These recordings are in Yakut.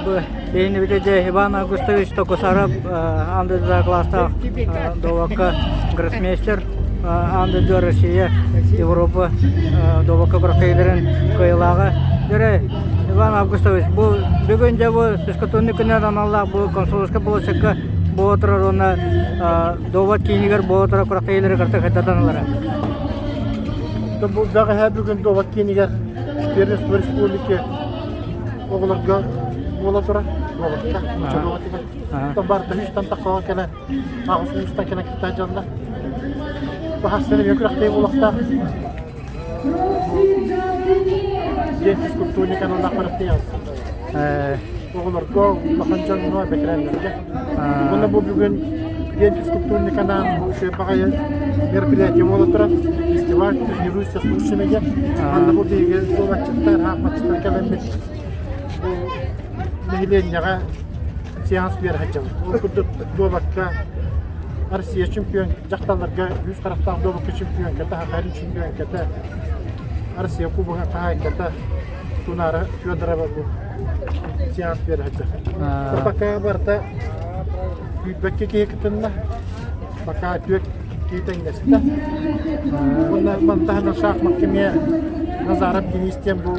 Бу биһиги Иван Августович Токусаров аан дойду кылаастаах дуобакка гроссмейстер, аан дойду Россия, Европа дуобакка күрэхтэһиилэрин кыайыылааҕа. Дьэ, Иван Августович, бу бүгүн дьэ бу физкультурный күнүнэн аналлаах бу Комсомольскай площадька буола турар уонна дуобат киинигэр буола турар күрэхтэһиилэри кытта хайдатан ылара. Бу бэҕэһээ бүгүн дуобат киинигэр Первенство республики оҕолорго буола турар буолбакка чөлүөҕүтүгэр оттон барыта үстэн таххаҕа кэлэн аҕыс уустан кэлэн кытта дьоннор баһастан эмиэ күрэхтэһии буолуохтаах диэн физкультурник аналлаах күрэхтэһии оҕолорго улахан дьоҥҥо бэтэрээннэргэ уонна бу бүгүн диэн физкультурник анаан бу үчүгэй баҕайы мероприятие буола турар фестиваль тренируйся с лучшими диэн манна бу биһиги дуобатчыттар хааппатчыттар кэлэммит бу нэһилиэнньэҕэ сеанс биэрэ сылдьабыт ол курдук дуобакка Россия чемпион дьахталларга үс харахтаах дуобакка чемпионката Хахарин чемпионката Россия кубога хаһаайката Тунаара Федорова бу сеанс биэрэ сылдьар. Пока барыта күүппэккэ киһи кытынна. Пока түөрт киһи тэҥнэстэ. Уонна мантаһынан шахмакка эмиэ Назаров Денис диэн бу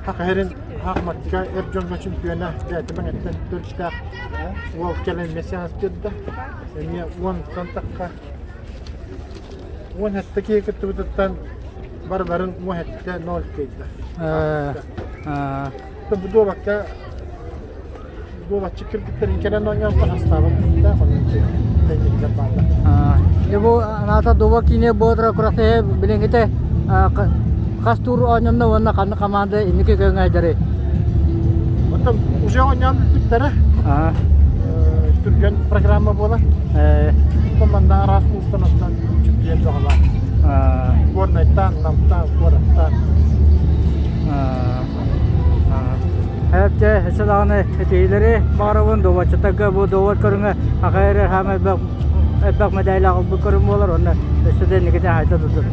Хахарин шахмакка эр дьоҥҥо чемпиона бэйэтэ Мэҥэттэн төрүттээх уол кэлэн эмиэ сеанс биэрдэ. Эмиэ уонтан тахха 17 киһи кыттыбытыттан барыларын 17 ноль кыайда. Бу дуобакка дуобатчы кыргыттарын кэлэн оонньоон хастаабыт күүстээх онон тэҥнэһиилэр бааллар. Дьэ бу аната дуоба киинэ буотура күрэхтэһэ билиҥҥитэ хас тур оонньонно уонна ханнык хамаанда инники көҥөөдөрүй? Оттон уже оонньоон бүппүттэрэ. Түргэн программа буолар. Команда араас улуустан оттон чемпион бөҕөлөөх. Горнайтан, Намтан, куораттан. Эпчэ өссө даҕаны этиилэри баҕарабын дуобатчыттарга бу дуобат көрүҥэ аҕай эрэ хаама элбэх элбэх мэдээлэ аҕалбыт көрүҥ буолар уонна өссө да инникитин хайда тутун.